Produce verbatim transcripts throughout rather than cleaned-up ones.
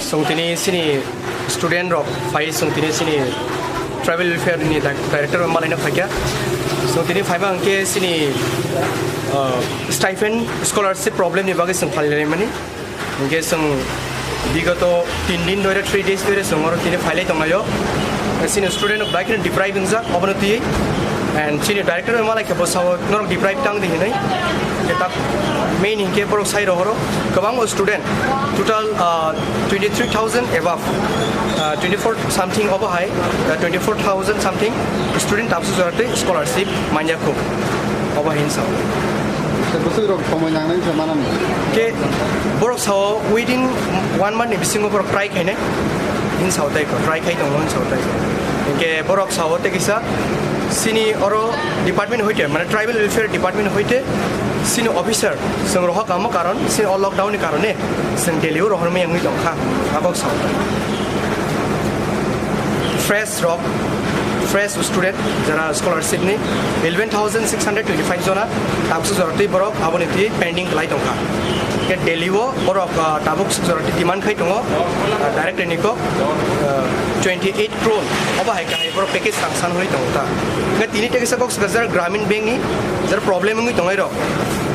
Chwng tini chini student rok phai, chwng tini chini tribal welfare ni di-, director bai malaina phaikha. Chwng tini phaiba hwnkhe chini, uh, stipend scholarship problem ni bagwi chwng phalwi laimani. Hwnkhe chwng bigoto tin din dhoire, three days dhoire chwng oro tini phailai tonglaio. Chini student rok bai kheno deprive wngjak obono twiwi. And chini director bai malaikha bo sao norok deprive tang di hinwi. Hwnkhe ta main hinkhe borok sai rohoro kwbangma student, total, uh, twenty three thousand above, uh, twenty four something obo hai, uh, twenty four thousand something student tabuk jora twi scholarship manya kho. Obo hai hinsa. Bwswk rok somoi nangnai hinsa manani. Ke borok sao within one month ni bisingo borok try khainai. Hinsa tei ko try khai tongo hinsa tei. Ke borok sao tei kisa chini oro department hoite, mane tribal welfare department hoite chini officer chwng rohor kamo karon chini o lockdown ni karone chwng Delhi o rohor maya wngwi tongkha. Abok sao. Fresh rok, fresh student, jara scholarship ni eleven thousand six hundred twenty five jona, tabuk jora twi borok aboni twi pending khlai tongkha. Ke Delhi o borok, ah, tabuk jora twi demand khai tongo, ah, direct ni kok, ah, twenty eight crore, obo hai kahai borok package rang san hwnwi tongo ta. Hwnkhe tini tei kisa kok swkajak Gramin Bank ni, jara problem wngwi tongnai rok.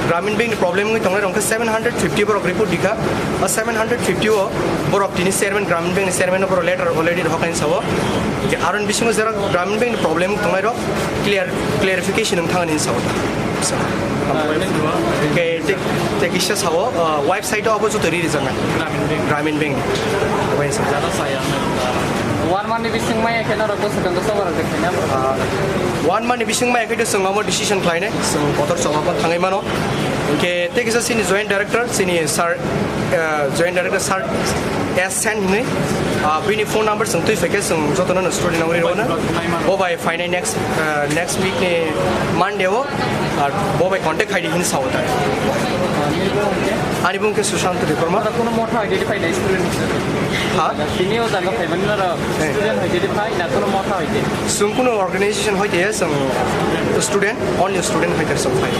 Gramin Bank ni problem wngwi tongnai rok khe seven hundred fifty borok report dikha. O seven hundred fifty o borok tini chairman, Gramin Bank ni chairman no borok letter already rohor kaisa sao. Je aron bisingo jara Gramin Bank ni problem tongnai rok clear, clarification wng thangani sao. Ke te, te kisa sao, uh, website o abo joto ri rijak nai. Gramin Bank. Obai sao. One month ni bising maya khe norok bwswk ang sobar rok khaina. Ah, one month ni bising maya khe to chwng omo decision khlainai, chwng kotor chobabo thangwi mano. Hwnkhe tei kisa chini joint director, chini sir, ah, joint director sir S Sen hinwi, ah, bini phone number chwng twi phaikhe chwng jotono no student nangri rwna. Bo bai phainai next, ah, next week ni Monday o, ah, bo bai contact khaidi hin sao tai. Ani bung khe Sushant Debbarma. Kono motha identify nai student. Ha? Tini o jaga phaimani noro student hoite phai na kono motha hoite? Chwng kuno organization hoite ya, chwng student, only student hoite chwng phai.